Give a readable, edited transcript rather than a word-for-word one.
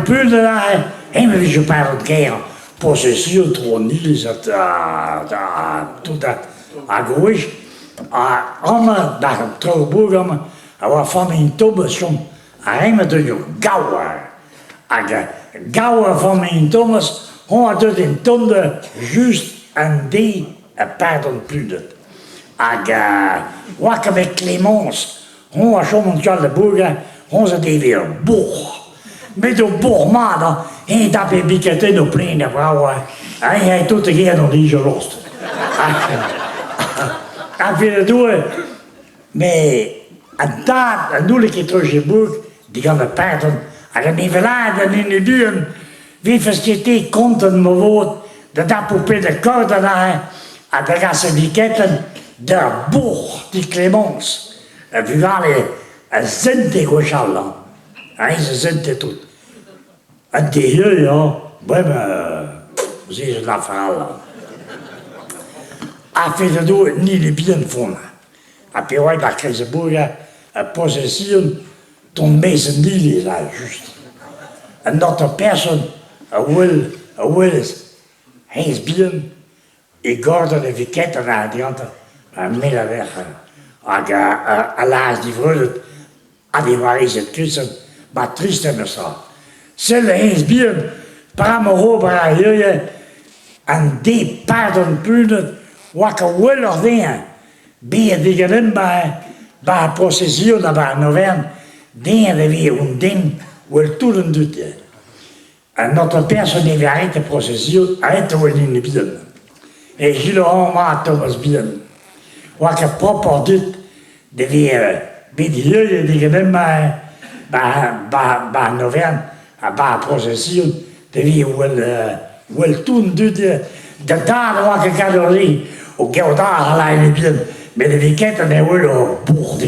Pluñvet aze, eñ e vije paeet ker, posesion tro an iliz ha tout ha gwech ha amañ 'ba an traoù-bourg amañ a oa familh Thomas chom ha eñ a deuio gaou hag gaou ar familh Thomas hoñ a deu d'en tomm just an deiz a pardon Pluñvet hag oa ket bet Clémence Hoñ a chom an tu all da bourgañ, hoñ a deve ur bourc'h. Met ur bourc'h mat, hañ, eñ dap e biketennoù plaen a vrav, ha eñ aet tout e-gêr d'an dije lost. Ha Doue, met an tad a n'houlle ket treuz e bourk digant ar pardon hag an evelaat an hini bihan 'vefes ket-te kontant ma vod da dapout peder kordenn aze ha da gas e biketenn d'ur bourc'h di Clémence. Ar vugale a sente gwechall, hañ. Eñ a sente tout. An deiz hañ, bremañ se zo un afer all. Hañ. Ha fedoù ni ne bihan font. Ha peogwir 'ba Kreiz-Bourg ar posesion ton maez an iliz aze just. An aotrou person a wel a welez hennezh bihan e gordenn e vez ket an gantañ ha me a verc'h hag a laz divreudet hag e warezet kristen ba trist memes tra. Sell hennezh bihan para ma ober ar hirie an de pardon punet oa ket gwelloc'h dezhañ Bet diganen 'ba 'ba ar prosesion ha 'ba an overenn, den e vez un den 'wel tout an dud. An aotrou person e vez aet er prosesion, aet eo en hini bihan. E Gilles mat Thomas bihan. Oa ket propoc'h dud da vezañ bet heuliet diganen 'ba 'ba 'ba an overenn ha 'ba ar prosesion da vezañ 'wel 'wel tout an dud da dad oa ket kador-se o geodar a lae bihan met evit ket an eo ur bourr.